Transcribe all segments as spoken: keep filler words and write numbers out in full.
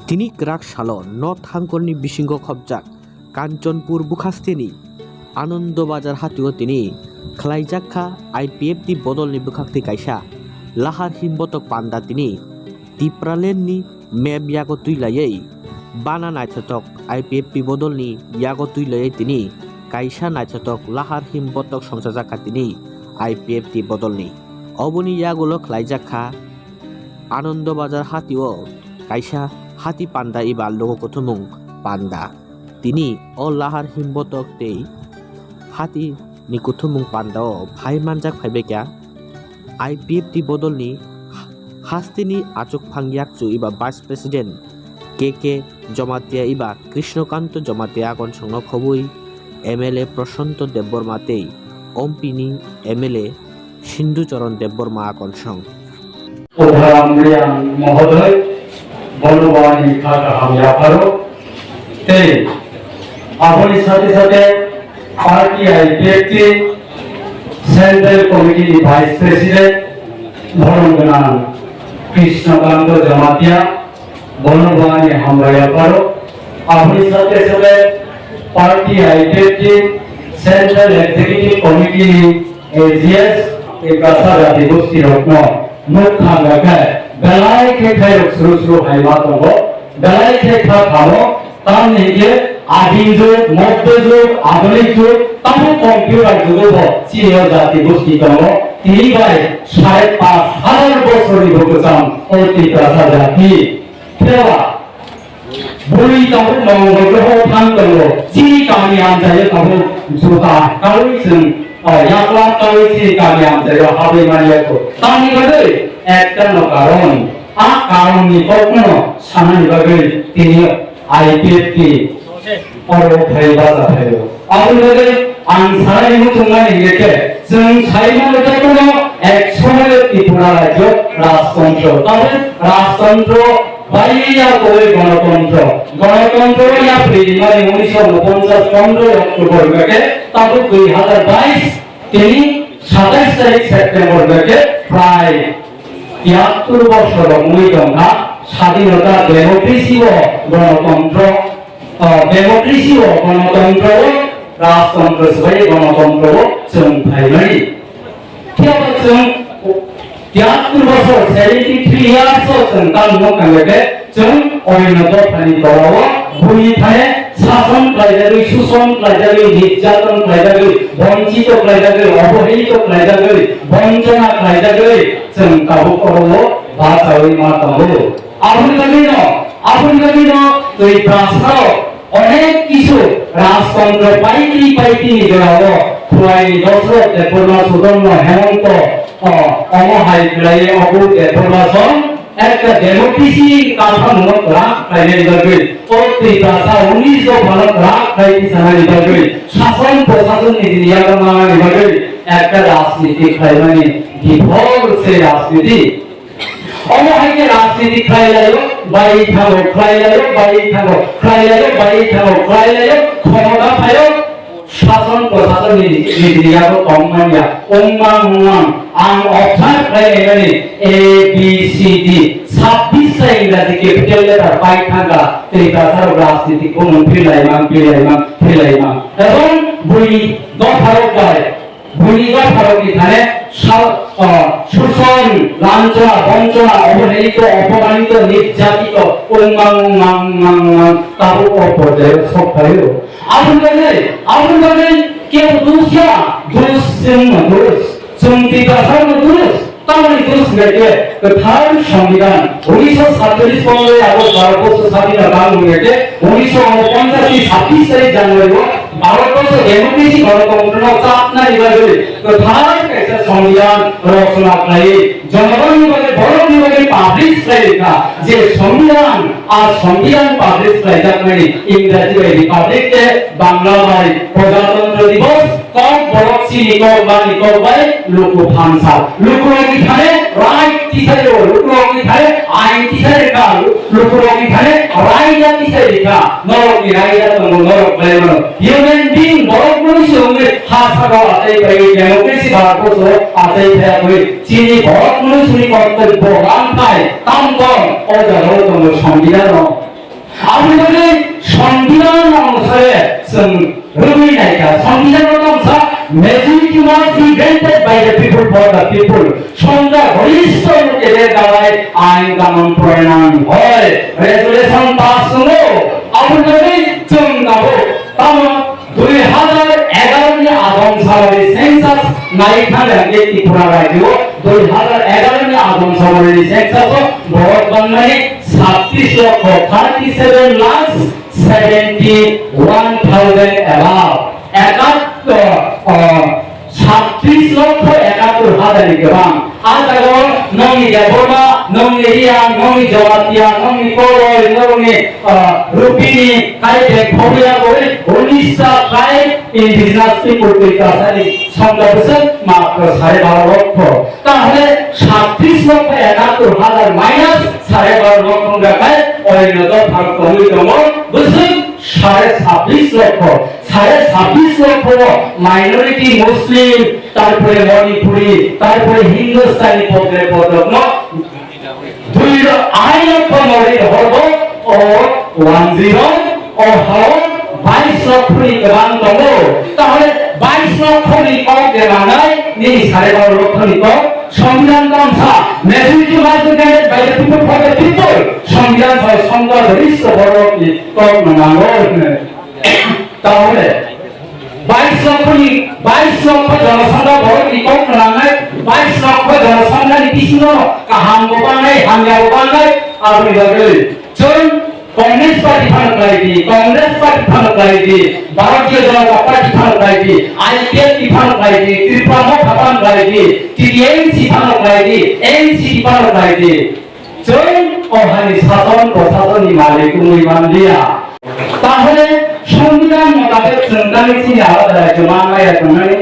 Tini kwrak salo North Hangkorni bisingo khopjak Kanchanpur bwkhasteni Anando Bazar hatio tini khlaijak kha I P F T bodolni bwkhaktwi kaisa lahar himbotok panda tini Tipralandni map yago twi laiwi bana naithothok I P F T bodolni yago twi laiwi tini kaisa naithothok lahar himbotok songchajak kha tini I P F T bodolni. Oboni yagulo khlaijak kha Anando Bazar hatio kaisa hati panda eba logo kuthumung panda. Tini o lahar himbotok tei hati ni kuthumung panda o phai manjak phaibaikha I P F T bodolni hasteni achukphang yakchu eba Vice President K K Jomatia eba Krishnakanto Jomatia akonsongno khobwi M L A Prashanto Debbarma tei Ompini M L A Sindhu Charan Debbarma akonsong. Udharam Riyan Mohodoy, Bonobani Kha Kaham Yapharo, tei aboni sate sate party I P F T Central Committee ni Vice President, Borom Gwnang Krishna Kanto Jamatia, Bono bo ani hambai yapharo. Aboni sate sate party I P F T Central Executive Committee ni A G S, Tiprasa jati gosti rokno nuk thang khe belai khe khairok suru suru hai ma tongo, belai khe kha thamo, tamni hwnkhe adim jug, moddo jug, adunik jug, tamo computer jugo bo chini o jati gosti tongo, tini bai sare pash hajar bosorni bo kwcham o Tiprasa jati. Phiyaba bui tabuk Mongol groho thang tongo, chini kami amchaio tabuk juta kaui chwng, o, yakla kaui chini kami amchaio habwi manya kho. Tamni bagwi ekta no karon, a karonni kokno sanani bagwi tini I P F T oro phai bacha phaio. Aboni bagwi ang sanani muchungmani hingkhe, chwng saimano jotono ek somoyo Tripura rajyo rajtontro. Tabuk rajtontro baiya koi gonotontro. Gonotontro ya phaimani unisho unoponchas pondro October hingkhe, tabuk dui hazar bais tini satais tarik September hingkhe prai tiyattor bosor rok wngwi tongkha, sadinota democracy o gonotontro, ah, democracy o gonotontro o rajtontro swbai gonotontro o chwng phaimani. Phiya ba chwng tiyattor bosor, seventy three years o chwng tamo wngkha hwnkhe, chwng oino dophani torao buini thane sason khlaijagwi, suson khlaijagwi, nirjaton khlaijagwi, bonchito khlaijagwi, obohelito khlaijagwi, bonchona khlaijagwi chwng tabuk oro bachaui ma tongo. Aboni bagwino, aboni bagwino twi brasao onek kisu rajtontro paitwi paitwini jorao Khwlaini Dosrot Debbarma, Sudarma, Hemonto, o, omo hai khlaiwi obo Debbarma song ekta democracy katham no kwrak khlainani bagwi, o Tiprasa unis dophano kwrak khlai tisanani bagwi, sason prosason ni yago manani bagwi ekta rajniti khlaimani, biphol se rajniti. Omo hai khe rajniti khlai laio, bai thango, khlai laio, bai thango, khlai laio, bai thango, khlai laio, khomota phaio, sason prosason ni, ni, ni yago tong manya, ongmang, ongmang, ang observe khlai naimani A B C D, sabbish ta Ingraji capital letter pai thangkha, tei kwcharo rajniti bumung philaimang, philaimang, philaimang. Ebong bui dopharok bai, Buni dopharokni thane sa-, o, suson, lanchona, bonchona, obohelito, opomanito, nirjatito, ongmang, ongmang, ongmang, ongmang, tabuk o porjaio sok phaio. Aboni bagwi, aboni bagwi kebo dusya, dus chwngno dus, chwng Tiprasano dus, tamoni dus hwnkhe kwthar Songbidan, unisho satcholish pondroi August, Bharatborsho sadhina dang hwnkhe, unisho unoponchas ni sabbish tarik January o Bharatborsho democracy gonotontro no chapnani bagwi kwthar kaisa Songbidan rochona khlaiwi jonogonni bagwi, borokni bagwi publish khlai rikha je Songbidan, a Songbidan publish khlaijakmani Ingraji bai Republic Day, Bangla bai Prajatantro Divos, kok borok chini kok bani kok bai luku phansa. Lukurokni thane right tisai rwo, lukurokni thane ain tisai rikha, lukurokni thane raida tisai rikha. Norokni raida tongo, norok belai mano. Human being, borok mwnwi se wngwi ha sakao achai phaiwi, democracy Bharatborsho achai phaiwi. Chini borok mwnwi suni kortobbo rang phai, tam tong, o jagao tongo Songbidan no. Songbidhan onusare chwng rwgwi naikha. Songbidhan o tongsa, "Majority must be granted by the people for the people." Songbidhan gorishto loke de dalai ain kanun pronoyonoi resolution pass wngo. Aboni bagwi chwng tabuk tamo dui hazar egaroh ni Adam Sabari census nai thangkhe Tripura rajyo dui hazar egaroh ni Adam Sabari census o vote bangmani sabbish lokho, thirty seven lakhs seventy one thousand above. Ekattor, o, sabbish lokho ekattor hazar ni kwbang. A jaga o nongni Debbarma, nongni Reang, nongni Jamatia, nongni Koloi, nongni, o, Rupini, Kaibeng, Khobia, oi, unis ta tribe, indigenous people, twi kasani songda bwswk matro sare baro lokho. Tahole sabbish lokho ekattor hazar minus sare baro lokho wngkha khai oino dophar tongwi tongo bwswk sare sabbish lokho. Sare sabbish lokho minority Muslim, tarpore Manipuri, tarpore Hindustani podre podrokno dui lo-, arai lokho mori horbo o wanjwi rok, o hao bais lokho ni kwbang tongo. Tahole bais lokho ni kok de manai nini sare baro lokho ni kok. Songbidhan tongsa, majority must be granted by the people for the people. Songbidhan sa songda risto borok ni kok no nango. Tahole bais lokho ni, bais lokho jonosongkha borok ni kok nangnai, bais lokho jonosongkha ni bisingo kaham bo bangnai, hamya bo bangnai, aboni bagwi chwng Congress party phano khlai di, Congress party phano khlai di, Bharatiya Janata Party phano khlai di, I P F T phano khlai di, Tripura Motha phano khlai di, T T M C phano khlai di, N C P phano khlai di. Chwng o hani sason prosasonni malik wngwi manliya. Tahole songbidhan motabek chwng tangwi chini alada rajyo manmaya tongnani?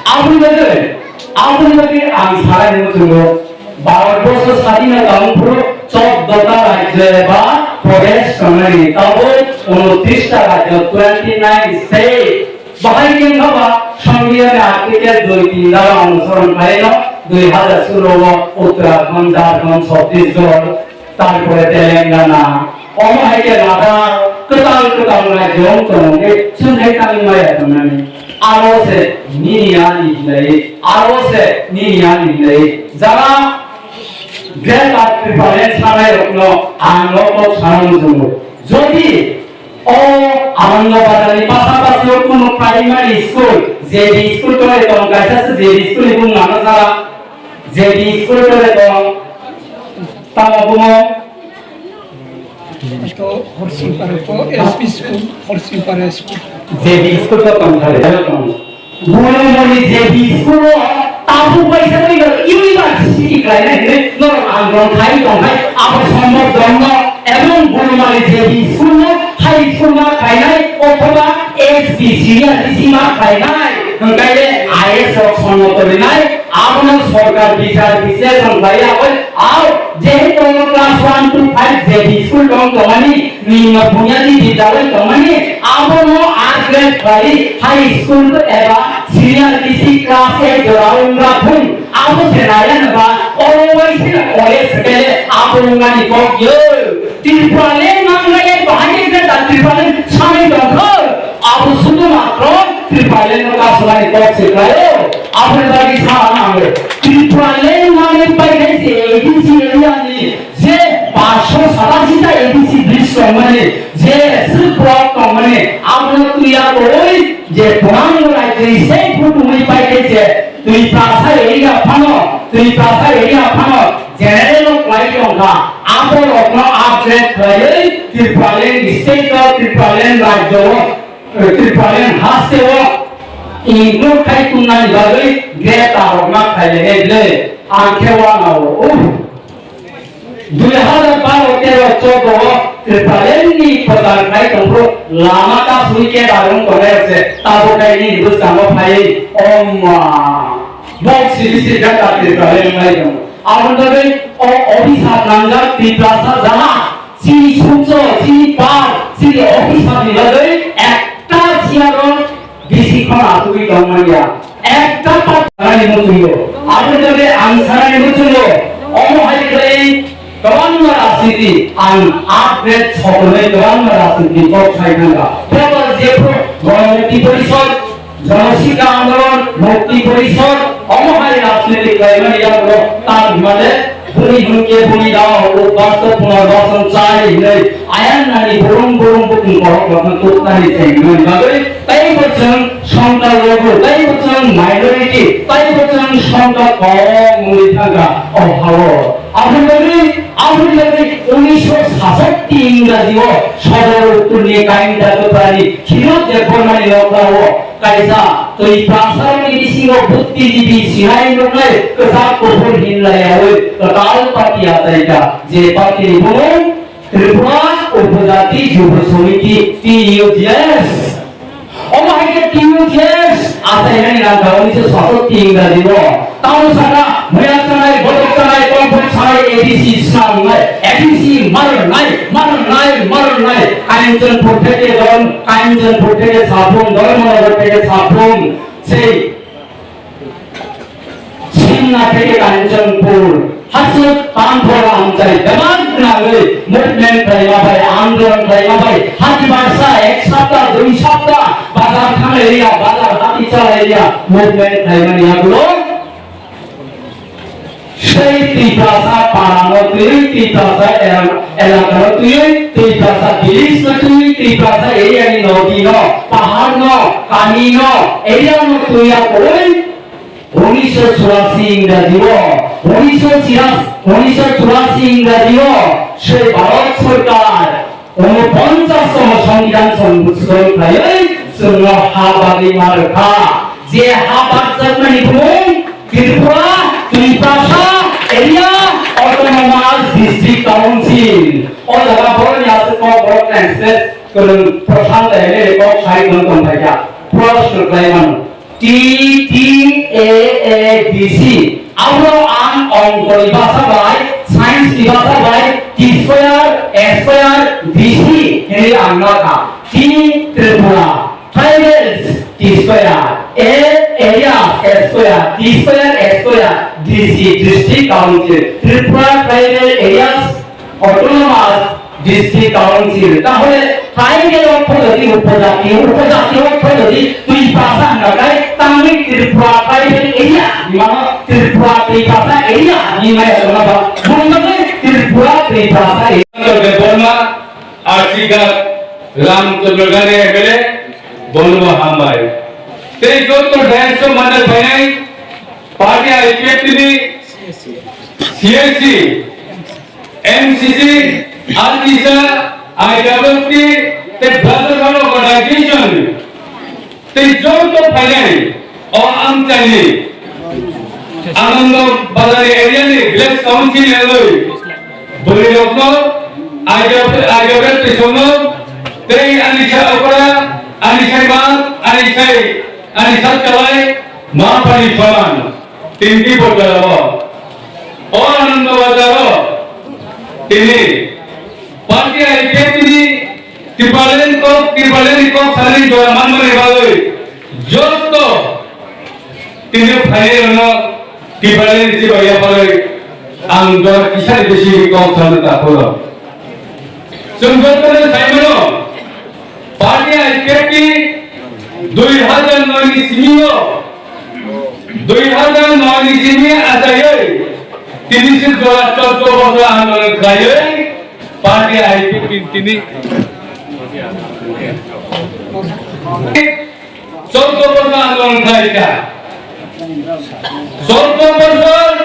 Aboni bagwi, aboni bagwi ang sanai muchungo, Bharatborsho sadhinota wngphuru choddo ta rajyo eba prodesh tongnani, tabuk unotris ta rajyo, twenty nine state. Bahai khe wngkha ba Songbidhan ni article dui tin dara onusoron khlaino dui hazar solo o Uttarakhand, Jharkhand, Chhattisgarh, tarpore Telangana, omo hai khe Ladakh, kwtal kwtal rajyo wng tongo hwnkhe chwng hai tangwi maya tongnani. Aro se nini ani hinlai, aro se nini ani hinlai. Jara Greater Tipraland sanai rokno ang no kok sana muchungo. Jodi O Anandabazar ni pasapasi o kunu primary school, J B school tore tong, kaisa se J B school ni bung nana sara, J B school tore tong, tamo bumo? Ito Horsingpara ko S P school, Horsingpara school. J B school to tong thale, tong. Bolomoni J B school o tabuk bai sa twi university khlainai hinwi norok andolon khai tongkha, abo sombok dongno, ebong Bolomoni J B school no high school ma khlainai othoba S B C R D C ma khlainai, hwnkhe I A S rok sonno torinai, abono sorkar bichar bisleshon khlaiya, oi, ao, jehetu class one to five J B school tong tongmani, nini bunyadi bidyaloi tongmani, abono upgrade khlai high school eba senior B C class eight jora wngma thung, abo se naya neba, oro waise na college sekele abo wngmani kok yo. Tipraland nangnai bahai khe da Tipraland sanai tongkha, abo sudu matro Tipraland no kasumani kok se khlaio, abo ni bagwi sa nango. Tipraland nangnai pai khe se A D C area ni je paanch sho satashi ta A D C bridge tongmani, je swk block tongmani, abono twiya twi je purang rajyo se phutumwi pai khe se twi prasa area phano, twi prasa area phano general no khlai tongkha, abo rokno upgrade khlaiwi Tipraland state o, Tipraland rajyo o, Tipraland haste o include khai tongmani bagwi greater rokma khlai le le ang khe wanao. Dui hazar baro tero choudo o Tipraland ni kwtal khai tongphuru lama ta sui khe darung tongnai se tabuk khai nini bwskango phaiwi omma bok siri siri jata Tipraland wngmani tongo. Aboni bagwi o obisap nangjak Tiprasa jaha chini sumso, chini par, chini obisap ni bagwi ekta chair o bisi khorang asugwi tongmani ya. Ekta par sanani muchungo. Aboni bagwi ang sanani muchungo. Omo hai khlai Kwbangma rajniti ang upgrade sotonwi kwbangma rajniti kok sai thangkha. Phiya ba jephru Ganamukti Porishad, Janashikha Andolon, Mukti Porishad, omo hai rajniti khlaimani yagulo ta hwnmale buni hwnkhe buni dao o basto punarbasan chai hwnwi ayang nani burung burung bukung borok rokno tuknani chengmani bagwi tei bo chwng songkar logo, tei bo chwng minority, tei bo chwng songkar kok wngwi thangkha o hao. Aboni bagwi, aboni bagwi unisho sasatti Ingraji o Sodor Uttorni Kainda Kwphrani Khirot Debbarmani nokla o kaisa twi prasarni bisingo buddhijibi sinai nuknai kwchak kuphur hinlaiyaui kwtal party achaikha, je party ni bumung Tripura Upajati Yuva Samiti, T U J S. Omo hai khe T U J S achainani rang kha, oni se sasok ti Ingraji o. Tamo saka, muyak sanai, bodok sanai, kongphok sanai, A B C swnam nai, A B C marnai, marnai, marnai. Kanchanpur theke don, Kanchanpur theke Saphung, Dharmanagar theke Saphung. Sei Simna theke Kanchanpur, hasuk Pampora amchai bebak nagwi movement khlaima bai, andolon khlaima bai, hati barsa ek sapta, dui sapta, bazar thanglai liya, bazar hati chalai liya, movement khlaimani yagulo sei Tiprasa para no twiwi, Tiprasa elaka no twiwi, Tiprasa village no twiwi, Tiprasa area ni nodi no, pahar no, kami no, area no twiya koi. Unisho churasi Ingraji o, unisho chiras-, unisho churasi Ingraji o, sei Bharat Sarkar unoponchas tomo Songbidan Songbusujon khlaiwi chwngno ha bagwi ma rwkha. Je ha bagjakmani bumung Tripura, Tiprasa, Area, Autonomous District Council. O jaga borokni aswk kok borok translate kwrwng Prashant M L A kok sai kwrwng tongphaikha. Proshno khlai mano. T T A A D C. Abo ang ongkoni basa bai, science ni basa bai, T square, A square, D C hinwi ang nakha. T Tripura, tribals, T square, A areas, A square, T square, A square, D C, District Council, Tripura Tribal Areas, Autonomous District Council, tahole tribal ortho jodi upojati, upojati ortho jodi twi basa hwnga khai, tangwi Tripura tribal area hinmano Tripura twi basa area hinmaya wngma ba, bumtangwi Tripura twi basa area. Debbarma, Arsigat, Ramchandra Gandhi M L A, bonobo hambai. Tei joto dance o manna phainai, party I P F T ni C S C, M C C, Artisa, I W T, tei Brotherhood Organization, tei joto phainai o amchaini Anando Bazar area ni village council ni loi bwrwi rokno I W T, I W T tei songno tei ani sa okra, ani sai ma, ani sai, ani sa chalai, ma pani phaman. Tinti Bojaro, o Anando Bojaro, tini party I P F T ni Tipraland kok, Tipraland ni kok sani jora manmani bagwi joto tini phairano Tipraland ni chibai yapharwi ang jora kisani bisi kok sani takhoro. Chwng jotono saimano, party I P F T dui hajar noi ni simi o, dui hajar noi ni simi achaiwi tini se jora choddo bosor andolon khlaiwi party I P F T tini Choddo bosor andolon khlaikha. Choddo bosor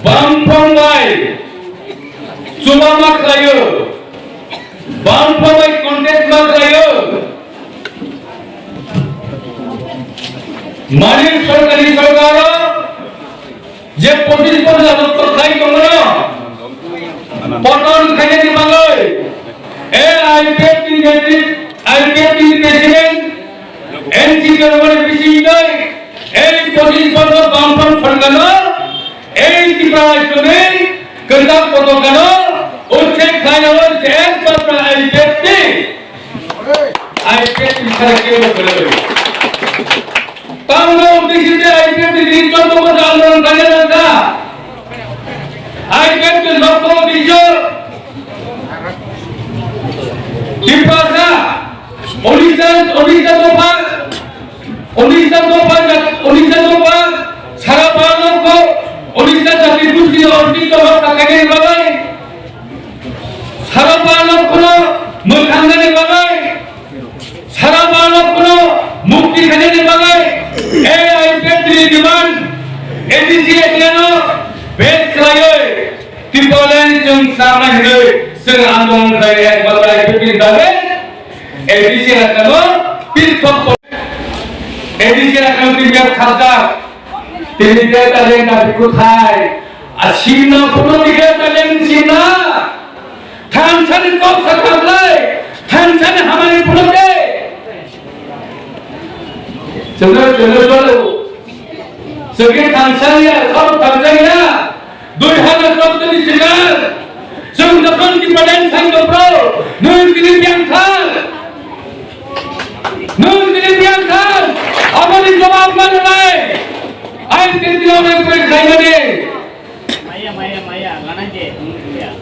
Bamfront bai chuba ma khlaio, Bamfront bai contest ma khlaio. Manik Sarkar ni sorkar o je pochis bosor jotto khlai tongmano, poton khainani bagwi, e I P F T ni netri-, I P F T ni president, N C P ni bisingtwi, ei pochis bosor Bamfront sorkarno, ei Tripura rajyoni kwchak potokano uchchek khlainani je ekmatra I P F T, I P F T ni sara kebo kwrwi. Tamno uddeshe je I P F T ni choddo bosor andolon khaina nangkha. I P F T ni Tiprasa, Odisha, Odisha Gopal, Odisha Gopal, Odisha Gopal, sara Bharat ko Odisha jati gusti ni ostitto rokha khainani bagwi, sara Bharat ko mwthangna ni bagwi, sara Bharat ko mukti khainani bagwi, A I P F T ni demand, A D C A T no base khlaiwi, Tipraland chwng swnamna hinwi chwng andolon khlai, ekmatro A I P F T ni dagwi A D C A T no pithok A D C A T no tini khajak, tini Greater Lengna bikhuthai, a simna phuno di Greater Leng simna, thansani kok sakhaklai, thansani hamari phuno de. Chwngno, chwngno chwngno. Chwngke thansani ya, sabo thansani ya. Dui hazar chauddh ni sikar, chwng jokhon Tipraland sai jokhon, nwng tini biyang thang, nwng tini biyang thang, aboni jawab mano nai, ain tini jawab nai pore khai mani. Maya, maya, maya, gana je, ya.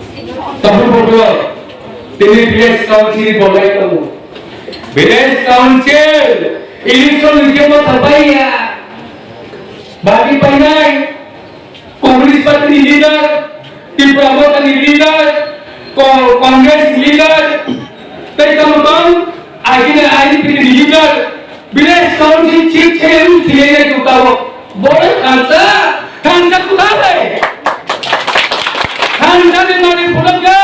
Tabuk bobo, tini village council bolai tongo. Village council, election ni kebo thapai ya. Bagi painai. Congress party ni leader, Tipra Motha ni leader, Ko-, Congress leader, tei tamo tong, agini I P F T ni leader, village council chief se ru thilai nai tong tabo. Bole thansa, thansa kuthai. Thansa ni mani phuno ke.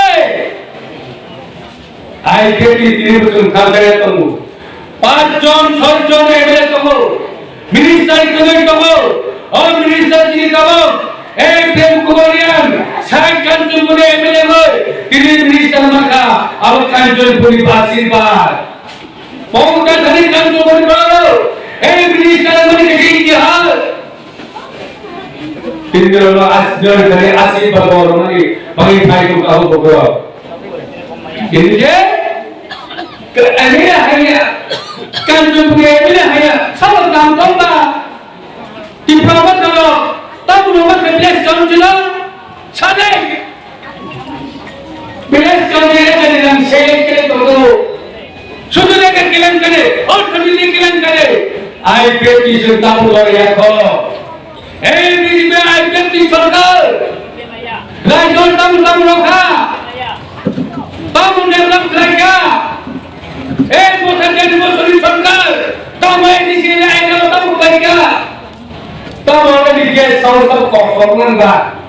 I P F T ni tini bosong thansa ya tongo. Panch jon, soi jon M L A tongo. Minister kwrwi tongo. O minister chini tabuk A P M Kubarian, sai Kanchanpur M L A hoi, tini minister mankha, abo Kanchanpur ni basirbar. Pawan Kathari Kanchanpur ni baro, ei minister mani kaisa itihas. Tini rok asirbar kari, asirbar borok mani, mani phai tongo abo borok. Tini je, M L A haya, Kanchanpur M L A haya, sabo kam tongba. Tipra Motha rok, tabuk rok ma khe village council o sanai. Village council o kani rang select khe tongo. Sudu rega kelan kare, orthodox kelan kare. I P F T sing tabuk rok yakho. Ei B J P I P F T sorkar. Rajyo tamo tamo rokha. Tamo develop khlaikha. Ei bosor deri bosor ni sorkar. Tamo A D C ni aina tamo khlaikha. Tamo ani guest house tamo kok kok nang ba.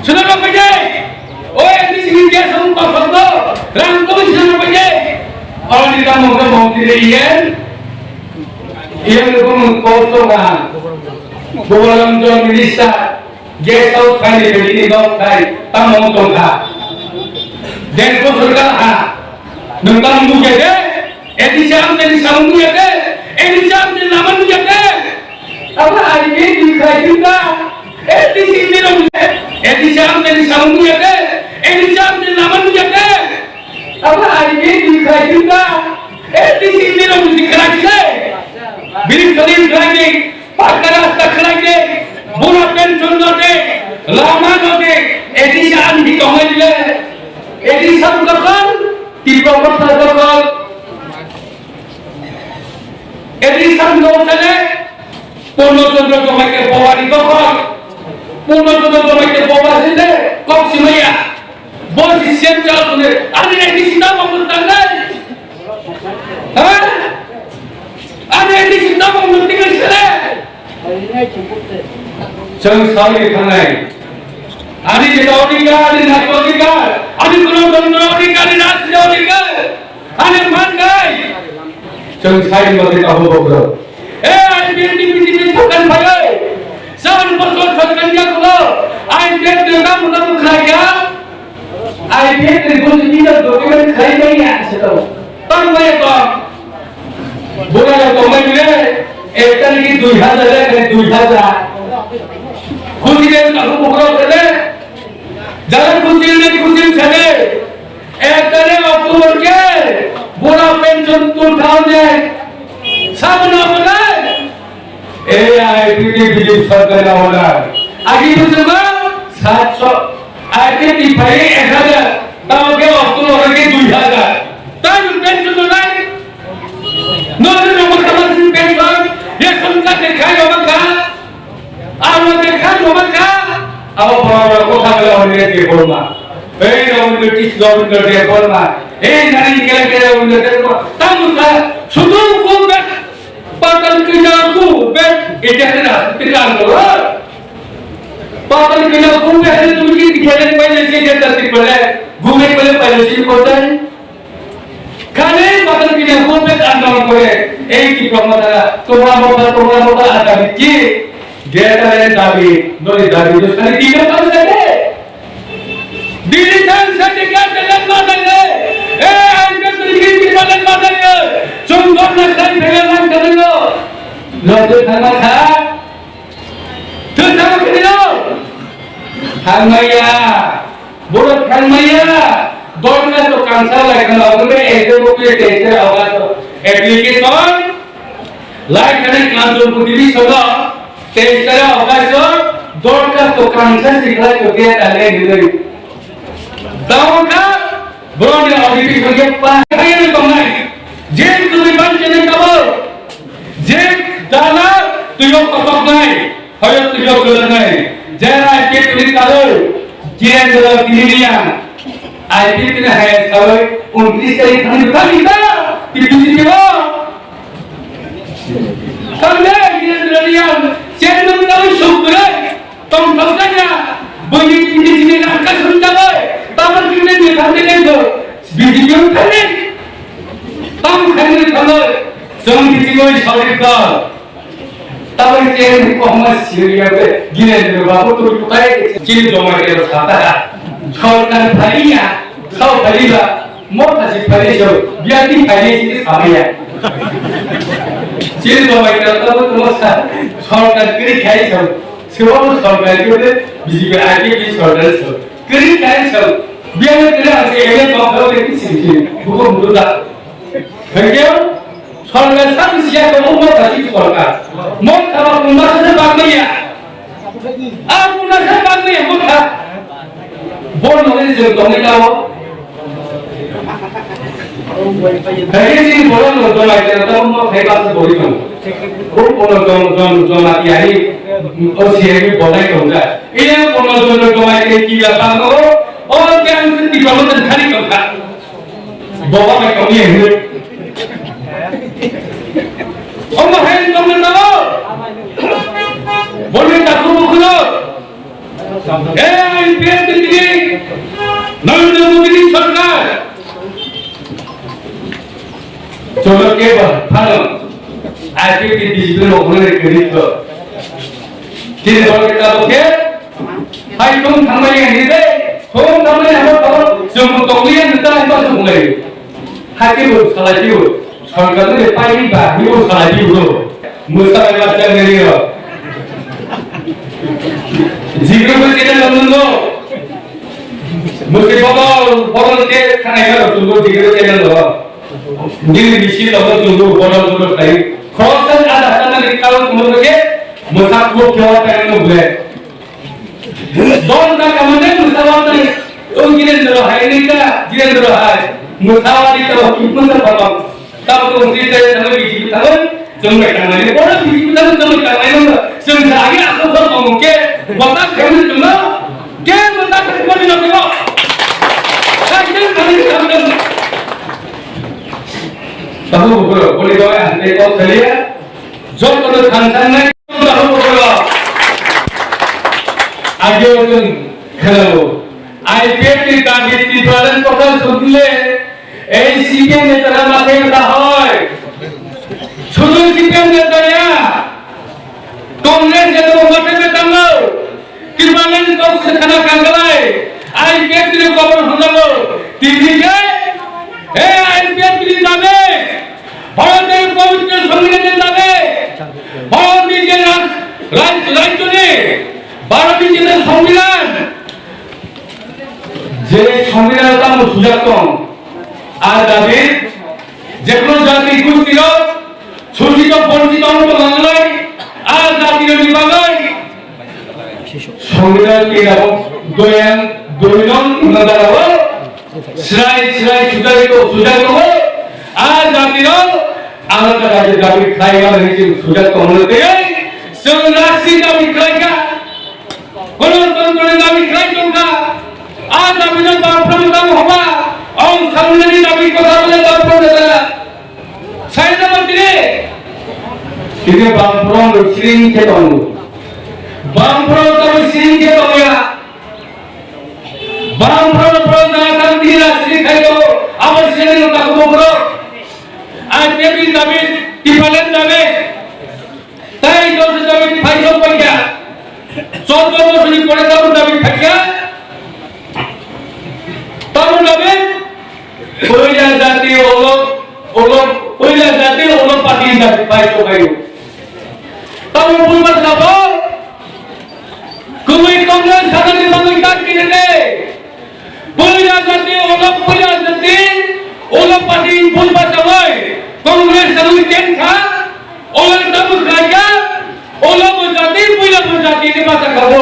Sudah apa je? O A D C ni guest house kok kok to. Rang to sudah apa je? Orang di tamo ke mau tidak iyan. Iyan itu mengkosong kan. Bukan minister. Guest house khai ni bini nok khai tamo tong kha. Guest house sorkar ha. Nwng tamo nugya de? A D C amchaini samung nugya de? A D C amchaini lama nugya de? Abo I P F T khai thung kha. A D C ni rong de? A D C amchaini samung nugya de? A D C amchaini lama nugya de? Abo I P F T khai thung kha. A D C ni rong si khai de. Bini sori khai de. Pakka rasta khlai de, bura pension no de, lama no de, A D C ani hi tongnai le, A D C dokol, Tipra Motha dokol, A D C no sale, Purno Chandra Jamatia Bobani dokol, Purno Chandra Jamatia Boba sile, kok simaya. Bo si siyan chal kune, ani A D C tamo mustangai. Ha? Ani A D C tamo mustangai sele. Chwng sawi thangnai. Ani jeta odhikar, ani nagor odhikar, ani gonotantro odhikar, ani rajya odhikar. Ani mangai. Chwng sai mate kahu bokro. E I P F T B J P sorkar phaiwi. Seven bosor sorkar ya kulo. I P F T kam kam khlaiya. I P F T ni bujui ni document khlai maya se to. Tang maya to. Bura ya to mai le. Ekta ni dui hazar le dui hazar. Khusi de kahu bokro se le. Jara khusi le khusi se le. Ek tarik October ke bura pension two thousand. Sabun apa kan? A I P T B J P sorkar na order. Agi bosongo satso, Aike ti phai ek hajar, tamo ke okto lore ke dui hajar. Tamo pension no nai. No no no, maka masi pension, ration card de khai no maka. Aro de khai no maka. Abo bora bora kotha bela hone de bolma. Ei Rabindra Kis-, Rabindra de bolma. Ei nani kele kele Rabindra de bolma. Tamo sa, sudu ko be, patal kina ko be, ete na, ete na. Patal kina ko be, tumi ki kele pele se de ta ti pele, gume pele pele se ko tai. Khale patal kini hopet andolon kore, ei Tipra Motha, Tumra Motha, Tumra Motha ata bikki, geta le dabi, nori dabi, to sani tino tang sate. Dili tang sate ka telan mata le, eh, ai ka tuli ki telan mata le, chungkor na sai telan mata le, lo to thang ma kha, to thang ma kha, thang ma ya. Borok thangmaya, dorkhasto kansa laikhana ogwi S D O office teisra August application laikhana Kanchanpur division o teisra August dorkhasto kansa sikhlai to gate ale hinwi. Tamo kha borokni application khe pa khairwi tongnai. Je kwrwi bangchani tabuk, je dala twiyo kosoknai. Hoyok twiyo kwlwknai, jera I P F ni kalwi, Kirendra Kiniria, I P F ni hai sawi, untris tarik thani bwtha kita, T P C T o. Kangde Kirendra Kiniria, chairman kawi sukre, tong thok kanya, bini tini tini rangka sum jabai, taman kini ni thani lento, B J P o thani, tam khani thani, jong B J P o sawi ka. Tabuk chairman ni kokma siriya be, Girendra Babu twi kwtai chini joma khe sata. Sorkar phaiya, sao phaiba, motha si phai so, biati phai chini samaya. Chini joma khe tabuk tamo sa, sorkar kiri khai so, sebo sorkar kiri, B J P I P P sorkar so. Kiri khai so, biati kiri ase, ele kok kok kiri sini, buku buku da. Thank you. Sorkar sak siya ko mo ta si sorkar. Mo ta ba mo sa ba me ya. A mo na sa ba me mo ta. Bo no ni je to ni ta wo. Hai si bo no to ma ke ta mo khai ba sa bo ni to. Bo bo no to to to ma ti ai. O si ai bo nai to ga. Ile bo no to to ma ke ki la ba no. O ke ang si ti ba mo ta khani to ka. Boba bai tongya hinwi. Omo hai tongna tamo. Boni takhuk bukhuno. Ei, I P F ni tini. Narendra Modi ni sorkar. Jono ke ba, phano. I P F ni B J P ni okno ni kiri to. Tini bor kita bokhe. Hai tong thangnai ya ni de, tong thangnai ya, tong thangnai ya ni de, hai ba tong lai. Hai ke bo salai ke bo, sorkar ni pai ni ba, ni bo salai ke bo. Musa bai ba chang ni ro. Jigro ko channel lo nungo. Musi botol, botol ke khanai ka ro, jigro channel lo. Nini bisi logo chwngno bodol bodol khlai. Khoroksa ada sana ni karon kuno ke mwsa kuk khewa tang no ble. Don ta kamane mwsa wa tang. O Jirendra hai ni ka, Jirendra hai. Mwsa wa ni ka kuk mwsa pa pa. Ta ko si te ta bi ji ta. Chwng bai tangnai, bono bisi bwsano chwng bai tangnai no, chwng sa agi aswk sok tongmung khe, bota khaimani chwngno, khe bota khaimani no tebo. Sakhe thani sakhe. Tabu bukuro, boni babai ang tei kok saliya, jotono thangsangnai, tabu bukuro. Ageo chwng khelao, I P F ni dabi Tipraland kotha sudle, Ei C P M netara mathe beta hoi. Sudu C P M neta ya. Congress neta bo mathe beta no. Tipraland kok se khana kangalai. I P F ni khobor hunago. Tini ke? Ei I P F ni dabe. Bharat ni pavitra songbidan ni dabe. Bharat ni je raj, raj, rajya ni. Bharat ni je songbidan. Je songbidhano tamo sujak tong, a dabi jekhuno jati gustirok sochito bonchito wngtong nangnai, a jatirokni bagwi songbidhan ni abo doyan, Srai srai sujak tongo, sujak tongo. A jati rok alada jati dabi khlai mani hinwi chwng sujak tongo tei chwng rasi dabi khlai kha. Golotontro ni dabi khlai tong kha. A dabi no baphrang tamo hoba. Ong samnani dabi kotha bole baphrang da. Sai da tini. Tini baphrang ro siring khe tongo. Baphrang tamo siring khe tongya. Bam pro pro na kan dina sini khai to, abo sini no tak bokro. Ai tebi dabi, tipalen dabi. Tai to se dabi phai so paikya. Chordo bosoni pore tabu dabi phaikya. Tabu dabi, puila jati olok, olok, puila jati olok pati dabi phai so phaio. Tabu pulma sabo, Kwbwi Congress sanani bagwi tak kinene. Puila jati, ulo puila jati, ulo party bul bachawai. Congress sanwi chen kha, ulo tabu khlaikha, ulo bo jati, puila bo jati ni bacha kha bo.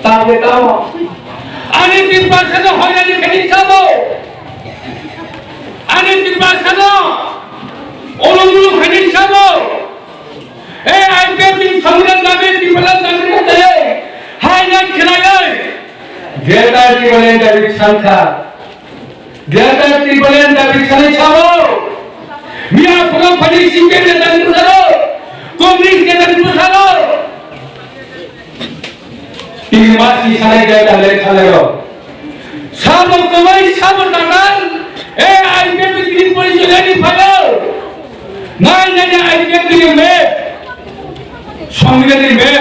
Tabe tamo. Ani tin percent hoyani khani sabo. Ani tin percent ulo ulo khani sabo. Ei I P F ni samung dabe, Tipraland dabe, hai na khilai. Greater Tipraland dabe sankha. Greater Tipraland dabe sanai sabo. Miya phuno phani C P M ni dabe sabo. Congress ni dabe sabo. Tini masi sanai jai da le khalai ro. Sabo kwbai sabo tanal. E I P F ni tini pori jai ni phayo. Nai nai nai I P F ni me. Songre ni me.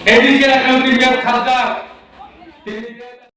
A D C account ni me khalda.